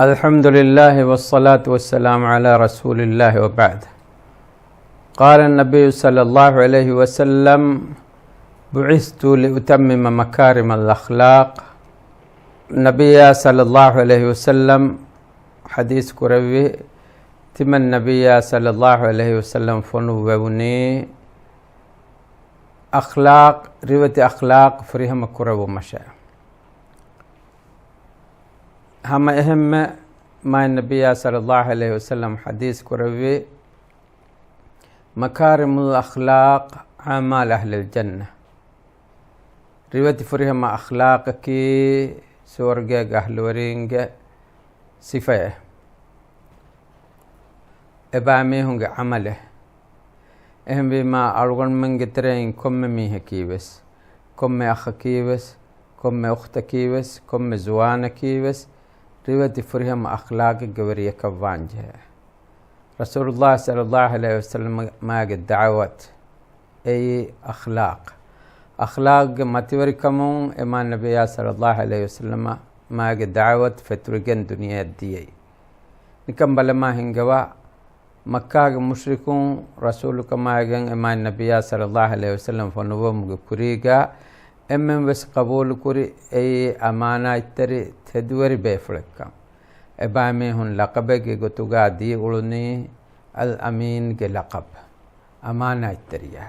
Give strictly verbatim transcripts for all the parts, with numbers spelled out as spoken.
الحمد لله والصلاة والسلام على رسول الله وبعد. قال النبي صلى الله عليه وسلم: بعثت لأتمم مكارم الأخلاق. ނަބިއްޔާ ޞައްލައްލާހު ޢަލައިހި ވަސައްލަމް ޙަދީޘް ކުރެއްވި، ތިމަން ނަބިއްޔާ ޞައްލައްލާހު ޢަލައިހި ވަސައްލަމް ފޮނުއްވެވުނީ އަޚްލާޤް، ރިވެތި އަޚްލާޤް ފުރިހަމަ ކުރެއްވުމަށޭ. ހަމަ އެހެންމެ މާތް ނަބިއްޔާ ޞައްލައްލާހު ޢަލައިހި ވަސައްލަމް ޙަދީޘް ކުރެއްވި، مكارم الأخلاق أعمال أهل الجنة. ރިވެތި ފުރިހަމަ އަޚްލާޤަކީ ސުވަރުގޭގެ އަހްލުވެރީންގެ ސިފައެއް، އެބައިމީހުންގެ ޢަމަލެއް. އެހެންވީމާ، އަޅުގަނޑުމެންގެ ތެރެއިން ކޮންމެ މީހަކީވެސް، ކޮންމެ އަޚަކީވެސް، ކޮންމެ އުޚްތަކީވެސް، ކޮންމެ ޒުވާނަކީވެސް، ރިވެތި ފުރިހަމަ އަޚްލާޤެއްގެ ވެރިޔަކަށް ވާންޖެހޭ. ރަސޫލުﷲ ޞައްލައްލާހު ޢަލައިހި ވަސައްލަމާގެ ދަޢުވަތު އެއީ އަޚްލާޤް. އަޚްލާޤްގެ މަތިވެރިކަމުން އެމާ ނަބިއްޔާ ޞައްލައްލާހު ޢަލައިހި ވަސައްލަމާގެ ދަޢުވަތު ފެތުރިގެން ދުނިޔެއަށް ދިޔައީ. ނިކަން ބަލަމާ ހިންގަވާ، މައްކާގެ މުޝްރިކުން ރަސޫލުކަމާއިގެން އެމާ ނަބިއްޔާ ޞައްލައްލާހު ޢަލައިހި ވަސައްލަމް ފޮނުއްވުމުގެ ކުރީގާ އެންމެން ވެސް ޤަބޫލުކުރި އެއީ އަމާނާތްތެރި ތެދުވެރި ބޭފުޅެއްކަން. އެބައިމީހުން ލަޤަބެއްގެ ގޮތުގާ ދީ އުޅުނީ އަލް އަމީންގެ ލަޤަބު، އަމާނާތްތެރިޔާ.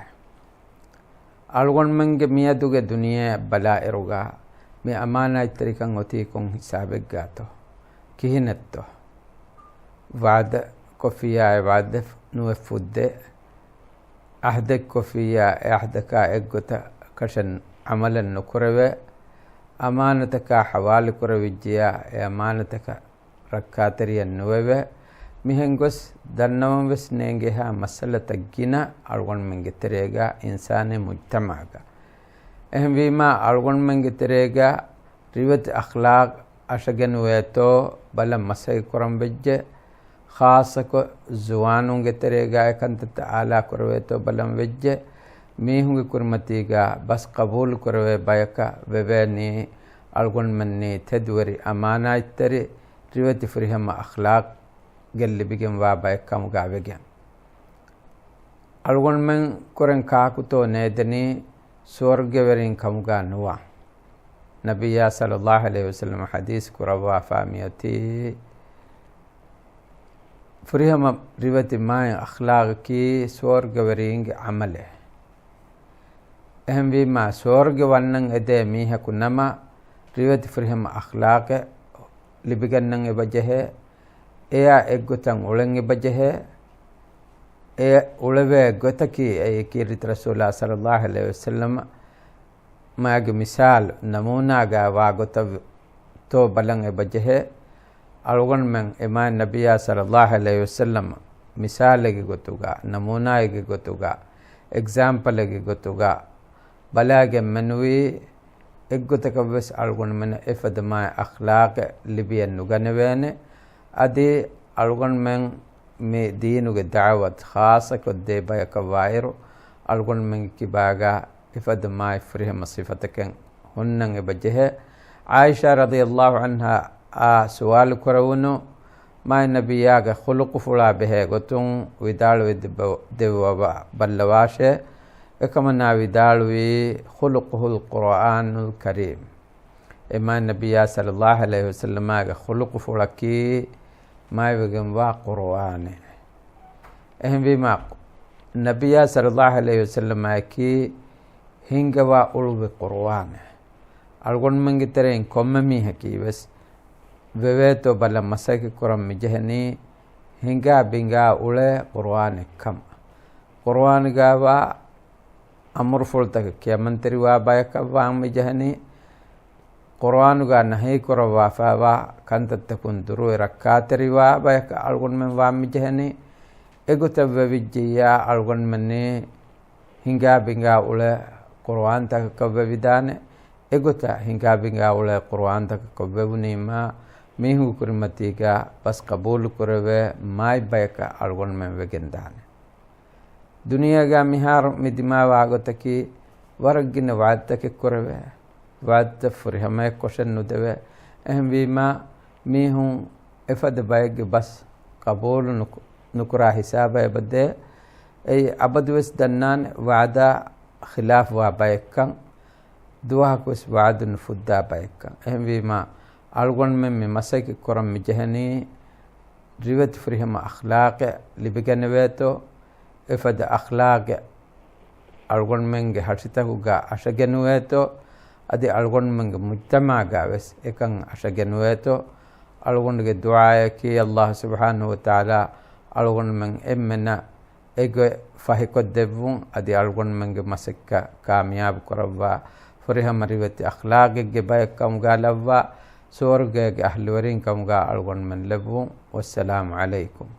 އަޅުގަނޑުމެންގެ މިއަދުގެ ދުނިޔެއަށް ބަލާއިރުގާ މި އަމާނާތްތެރިކަން އޮތީ ކޮން ހިސާބެއްގާތޯ؟ ކިހިނެއްތޯ؟ ވަޢުދަ ކޮށްފިއްޔާ އެ ވަޢުދެއް ނުއެއްފުއްދޭ. ޢަހްދެއް ކޮށްފިއްޔާ އެ ޢަހްދަކާ އެއްގޮތަކަށެއް ޢަމަލެއް ނުކުރެވޭ. އަމާނަތަކާ ޙަވާލުކުރެވިއްޖިއްޔާ އެ އަމާނަތަކަށް ރައްކާތެރިއެއް ނުވެވޭ. މިހެން ގޮސް ދަންނަވަން ވެސް ނޭނގޭހާ މައްސަލަތައް ގިނަ އަޅުގަނޑުމެންގެ ތެރޭގާ އިންސާނީ މުޖްތަމަޢުގަ. އެހެންވީމާ، އަޅުގަނޑުމެންގެ ތެރޭގާ ރިވެތި އަޚްލާޤް އަށަގެނުވޭތޯ ބަލަން މަސައްކަތް ކުރަން ވެއްޖެ. ޚާއްޞަކޮށް ޒުވާނުންގެ ތެރޭގާ އެ ކަންތައްތައް އާލާ ކުރެވޭތޯ ބަލަން ވެއްޖެ. މީހުންގެ ކުރިމަތީގާ ބަސް ޤަބޫލު ކުރެވޭ ބަޔަކަށް ވެވޭނީ އަޅުގަނޑުމެންނީ ތެދުވެރި އަމާނާތްތެރި ރިވެތި ފުރިހަމަ އަޚްލާޤް ގެއްލިބިގެންވާ ބައެއްކަމުގާ ވެގެން. އަޅުގަނޑުމެން ކުރެން ކާކުތޯ ނޭދެނީ ސުވަރުގެވެރިން ކަމުގާ ނުވާ. ނަބިއްޔާ ޞައްލައްލާހު ޢަލައިހި ވަސައްލަމަ ޙަދީޘް ކުރައްވާފާ މިއޮތީ، ފުރިހަމަ ރިވެތި މާތް އަޚްލާޤަކީ ސުވަރުގެވެރީންގެ ޢަމަލެއް. އެހެންވީމާ، ސުވަރުގެ ވަންނަން އެދޭ މީހަކު ނަމަ، ރިވެތި ފުރިހަމަ އަޚްލާޤެއް ލިބިގަންނަން އެބަޖެހޭ. އެޔާ އެއްގޮތަށް އުޅެން އެބަޖެހޭ. އެ އުޅެވޭ ގޮތަކީ އެއީ ކީރިތި ރަސޫލާ ޞައްލައްލާހު ޢަލައިހި ވަސައްލަމަ މާގެ މިސާލު ނަމޫނާގާ ވާ ގޮތަށް ތޯ ބަލަން އެބަޖެހޭ. އަޅުގަނޑުމެން އެ މާތް ނަބިއްޔާ ޞައްލައްލާހު ޢަލައިހި ވަސައްލަމަ މިސާލެއްގެ ގޮތުގާ، ނަމޫނާއެއްގެ ގޮތުގާ، އެގްޒާމްޕަލެއްގެ ގޮތުގާ ބަލާގެން މެނުވީ، އެއްގޮތަކަށްވެސް އަޅުގަނޑުމެންނަށް އެފަދަ މާތް އަޚްލާޤެއް ލިބިއެއް ނުގަނެވޭނެ. އަދި އަޅުގަނޑުމެން މި ދީނުގެ ދަޢުވަތު ޚާއްޞަކޮށްދޭ ބަޔަކަށް ވާއިރު، އަޅުގަނޑުމެންގެ ކިބާގާ އެފަދަ މާތް ފުރިހަމަ ސިފަތަކެއް ހުންނަން އެބަޖެހޭ. ޢާއިޝާ ރަޟިޔައްލާހު ޢަންހާ އާ ސުވާލު ކުރެވުނު، މާތް ނަބިއްޔާގެ ޚުލުޤުފުޅާ ބެހޭ ގޮތުން ވިދާޅުވެ ދެއްވަ-، ދެއްވަވާ ބައްލަވާށޭ. އެކަމަނާ ވިދާޅުވީ، "خلقه القرآن الكريم." އެ މާތް ނަބިއްޔާ ޞައްލައްލާހު ޢަލައިހި ވަސައްލަމާގެ ޚުލުޤުފުޅަކީ މާތްވެގެންވާ ޤުރުއާނެއް. އެހެންވީމާ، ނަބިއްޔާ ޞައްލައްލާހު ޢަލައިހި ވަސައްލަމާއެކީ ހިންގަވާ އުޅުއްވި ޤުރުއާނެއް. އަޅުގަނޑުމެންގެ ތެރެއިން ކޮންމެ މީހަކީވެސް ވެވޭތޯ ބަލަން މަސައްކަތް ކުރަން މިޖެހެނީ ހިނގާ ބިނގާ އުޅޭ ޤުރުއާނެއްކަން. ޤުރުއާނުގާވާ އަމުރުފުޅުތަކަށް ކިޔަމަންތެރިވާ ބަޔަކަށް ވާން މިޖެހެނީ، ޤުރުއާނުގާ ނަހީ ކުރައްވާފައިވާ ކަންތައްތަކުން ދުރުވެ ރައްކާތެރިވާ ބަޔަކަށް އަޅުގަނޑުމެން ވާން މިޖެހެނީ. އެގޮތަށް ވެވިއްޖިއްޔާ އަޅުގަނޑުމެންނީ ހިނގާ ބިނގާ އުޅޭ ޤުރުއާންތަކަކަށް ވެވިދާނެ. އެގޮތަށް ހިނގާ ބިނގާ އުޅޭ ޤުރުއާންތަކަކަށް ވެވުނީމާ، މީހުންގެ ކުރިމަތީގާ ބަސް ޤަބޫލު ކުރެވޭ މާތް ބަޔަކަށް އަޅުގަނޑުމެން ވެގެންދާނެ. ދުނިޔޭގާ މިހާރު މި ދިމާވާ ގޮތަކީ ވަރަށް ގިނަ ވަޢުދުތަކެއް ކުރެވޭ، ވަޢުދުތައް ފުރިހަމަޔަށް ކޮށެއް ނުދެވޭ. އެހެންވީމާ، މީހުން އެފަދަ ބައެއްގެ ބަސް ޤަބޫލު ނުކު-، ނުކުރާ ހިސާބަށް އެބަދޭ. އެއީ އަބަދުވެސް ދަންނާނެ ވަޢުދާ ޚިލާފުވާ ބައެއްކަން. ދުވަހަކުވެސް ވަޢުދު ނުފުއްދާ ބައެއްކަން. އެހެންވީމާ، އަޅުގަނޑުމެން މި މަސައްކަތް ކުރަން މި ޖެހެނީ، ރިވެތި ފުރިހަމަ އަޚްލާޤެއް ލިބިގެނެވޭތޯ، އެފަދަ އަޚްލާޤެއް އަޅުގަނޑުމެންގެ ހަށިތަކުގަ އަށަގެނުވޭތޯ، އަދި އަޅުގަނޑުމެންގެ މުޖްތަމަޢުގަ ވެސް އެކަން އަށަގެނުވޭތޯ، އަޅުގަނޑުގެ ދުޢާއަކީ، ﷲ ސުބްޙާނަހޫ ވަތަޢާލާ އަޅުގަނޑުމެން އެންމެނަށް އެގޮތް ފަހިކޮށްދެއްވުން، އަދި އަޅުގަނޑުމެންގެ މަސައްކަތް ކާމިޔާބު ކުރައްވާ، ފުރިހަމަ ރިވެތި އަޚްލާޤެއްގެ ބައެއް ކަމުގަ ލައްވާ، ސުވަރުގޭގެ އަހްލުވެރިން ކަމުގަ އަޅުގަނޑުމެން ލެއްވުން. ވައްސަލާމު ޢަލައިކުމް.